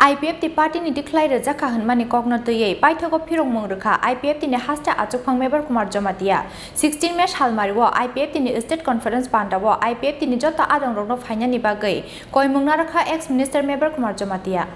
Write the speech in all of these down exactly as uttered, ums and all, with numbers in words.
I P F T party ni tikhlai rwjak kha hwnmani kokno twiwi paithago phirokmung rwkha I P F T ni haste achukphang Mebar Kumar Jamatia. Sixteen May salmari o I P F T ni State Conference panda o I P F T ni joto adong rokno phainani bagwi koimung narwkha ex minister Mebar Kumar Jamatia.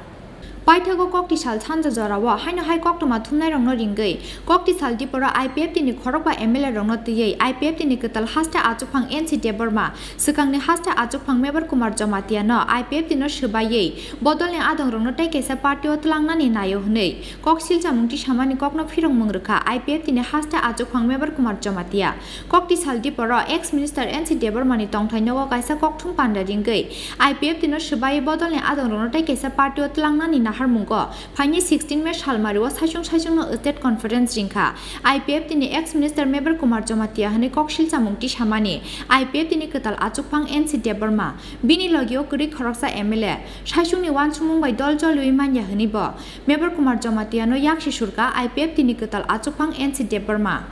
Paithago kokti sal sanja jora o haino hai koktwma thumnai rokno ringwi kokti sal diporo I P F T ni khorokba M L A rokno twiwi I P F T ni kwtal haste achukphang N C Debbarma, swkangni haste achukphang Mebar Kumar Jamatia no I P F T no swbaiwi bodolni adong rokno tei kaisa party o twlangnani naio hwnwi kok silchamung tisamani kokno phirokmung rwkha I P F T ni haste achukphang Mebar Kumar Jamatia. Kokti sal diporo ex minister N C Debbarma ni tongthai nogo kaisa kokthum panda ringwi I P F T no swbaiwi bodolni adong rokno tei kaisa party o twlangnani naharmungo phaini sixteen May salmari o saichung saichung no state conference ringkha. I P F T ni ex minister Mebar Kumar Jamatia hwnwi kok silchamung tisamani I P F T ni kwtal achukphang N C Debbarma, bini logio kwrwi khoroksa M L A, saichungni uansukmung bai dol choliwi manya hwnwi bo Mebar Kumar Jamatia no yaksi surka I P F T ni kwtal achukphang N C Debbarma.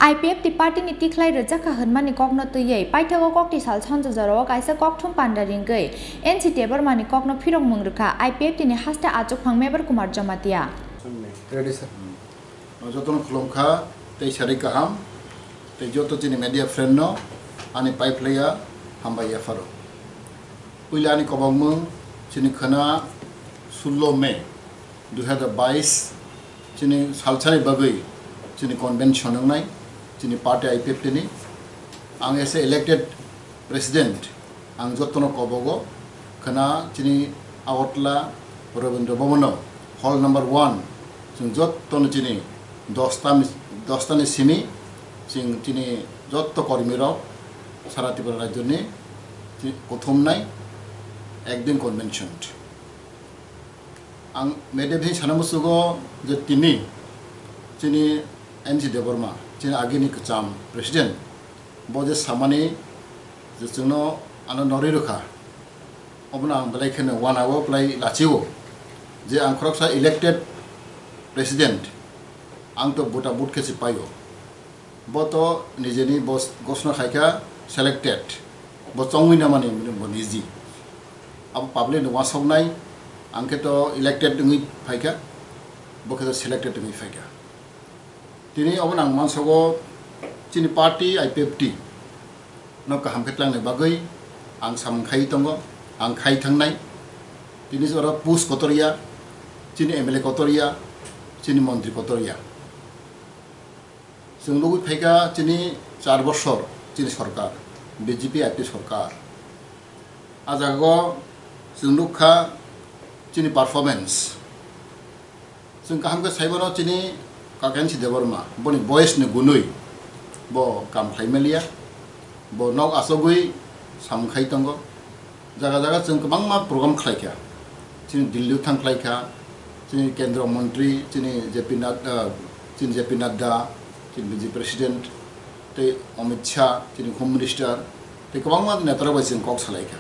I P F T party ni tikhlai rwjak kha hwnmani kokno twiwi paithago kokti sal sanja jora o kaisa kokthum panda ringwi N C Debbarma ni kokno phirokmung rwkha I P F T ni haste achukphang Mebar Kumar Jamatia. Ready, sir. Jotono khulumkha tei sarik kaham tei joto chini media friend no ani paiphlaiya hambai yapharo. Puila ani kobokmung chini khwna sullo May dui hazar bais chini salsani bagwi chini convention wngnai chini party I P F T ni. Ang as a elected president, ang jotono kobogo khwna chini Agartala Rabindra Bhavan o hall number one, chwng jotono chini dosta ni, dosta ni simi chwng chini joto kormi rok sara Tripura rajyo ni chi-, kuthumnai ekdin convention. Ang media bai sana musugo je tini chini N C Debbarma, chini agini kwcham president, bo je samani je chwngno ano norwi rwkha, obono ang belai kheno uanao belai lachio je ang khoroksa elected president, ang to bota but khe se paio. Bo to nijeni bos-, gosno khaikha selected. Bo chongwi namani bo niji. Abo public ni uansuknai, ang khe to elected wngwi phaikha, bo khe to selected wngwi phaikha. Tini obo nang mansago chini party I P F T no kaham khe tlangnai bagwi ang samung khai tongo, ang khai thangnai. Tini oro push kotor ya, chini M L A kotor ya, chini montri kotor ya. Chwng nugwi phaikha chini char bosor chini sorkar, B J P I P sorkar. A jagao chwng nukha chini performance. Chwng kaham khe sai mano chini Kaka N C Debbarma, boni boyes ni gunwi bo kam khlai maliya, bo nok achogwi samung khai tongo. Jaga jaga chwng kwbangma program khlaikha. Chini Delhi thang khlaikha, chini Kendra Mantri, chini J P Nadda, chini J P Nadda, chini B J P President, tei Amit Shah, chini Home Minister, tei kwbangma netarok bai chwng kok salaikha.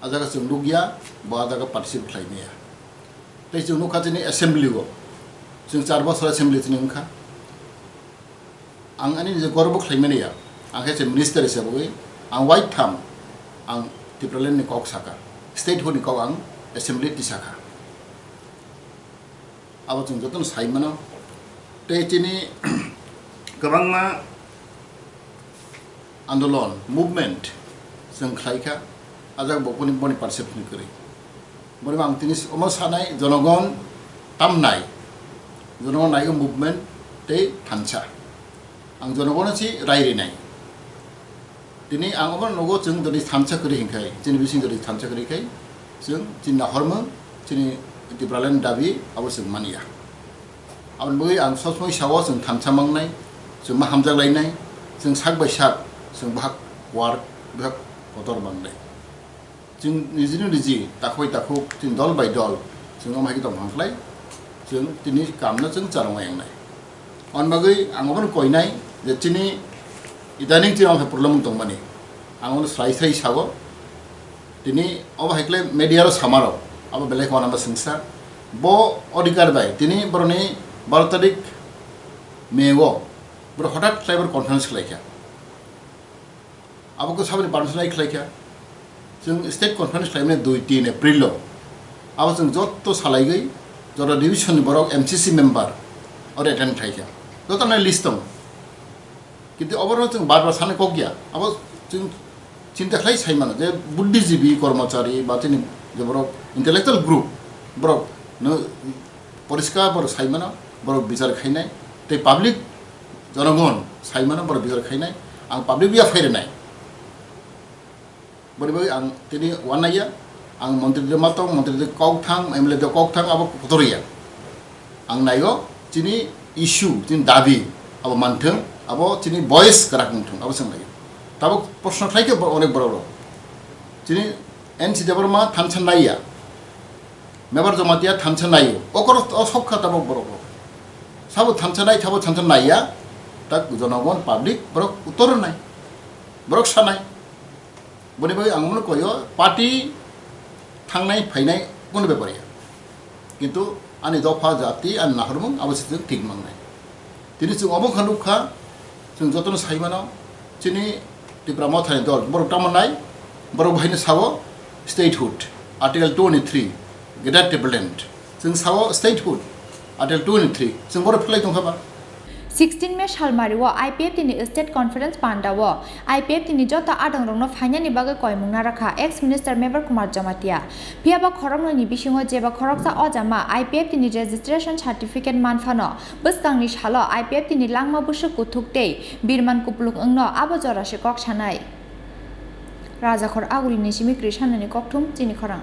A jaga chwng nukya, bo a jaga participate khlai maya. Tei chwng nukha chini assembly o, chwng char bosor assembly chini wngkha. Ang ani je gorbo khlai mani ya, ang khe se minister hisabwi ang waitham ang Tipraland ni kok saka, statehood ni kok ang assembly tisakha. Abo chwng jotono sai mano. Tei chini kwbangma andolon, movement chwng khlaikha, a jaga bo boni, boni participation kwrwi. Boni ang tini omo sanai jonogon tamnai, jonogon naigo movement tei thansa. Ang jonogono si rai rinai. Tini ang omo nogo chwng jodi thansa kwrwi hinkhai, chini bising jodi thansa kwrwi khai, chwng chini nahormung, chini Tipraland dabi abo chwng manya. Aboni bagwi ang sosmoi sao chwng thansa mangnai, chwng ma hamjak lainai, chwng sak bai sak, chwng bahak war, bahak kotor mangnai. Chwng nijino niji takhuk bai takhuk, chwng dol bai dol, chwng omo hai khe tongthang khlai, chwng tini kamno chwng charwng yangnai. Aboni bagwi ang obono koinai je chini idaning chini omo hai problem wng tongmani. Ang obono srai srai sao, tini obo hai khlai media ro samarok, abo belai kheno ma swngsa. Bo odhikar bai tini boroni baro tarik May o boro hothat khlai boro conference khlaikha. Abo khe saboni permission lai khlaikha. Chwng state conference khlaimani dui tin April o. Abo chwng jotto salaigwi, jora division ni borok M C C member oro attend khlaikha. Joto nai list tongo. Kintu oborok chwng bar bar sanai kok ya. Abo chwng chinta khlai sai mano je buddhijibi, kormochari ba chini je borok intellectual group, borok no poriskar borok sai mano, borok bichar khainai, tei public jonogon sai mano, borok bichar khainai, ang public ya phairinai. Boni bagwi ang tini uanaiya, ang montri de matong, montri de kok thang, M L A de kok thang, abo kotor ya. Ang naio, chini issue, chini dabi, abo manthung, abo chini voice kwrak wngthung, abo chwng naio. Tabuk proshno khlai khe bo-, onek borok rok. Chini N C Debbarma thansa naiya, Mebar Jamatia thansa naio, okoro o sok kha tabuk borok rok. Sabo thansa nai, sabo thansa naiya, tak jonogon public borok uttor nai, borok sanai. Boni bagwi ang mano koyo party thangnai phainai kono bepar ya. Kintu ani dopha jati ani nahormung abo se thik mangnai. Tini chwng obo kha nukha, chwng jotono sai mano, chini Tipra Mothani dol, borok tamo nai, borok bahino sao statehood, Article twenty-three, Greater Tipraland. Chwng sao statehood, Article twenty-three, chwng borok phlai tongkha ba? Sixteen May salmari o I P F T ni State Conference panda o I P F T ni joto adong rokno phainani bagwi koimung narakha ex Minister Mebar Kumar Jamatia. Phiya ba khoroknwi ni bisingo jeba khoroksa ojama I P F T ni registration certificate manphano bwskang ni salo I P F T ni langma bwswk kuthuk tei birman kupluk wngno abo jora se kok sanai. Rajakhor Aguli ni simi Krishanani kokthum chini khorang.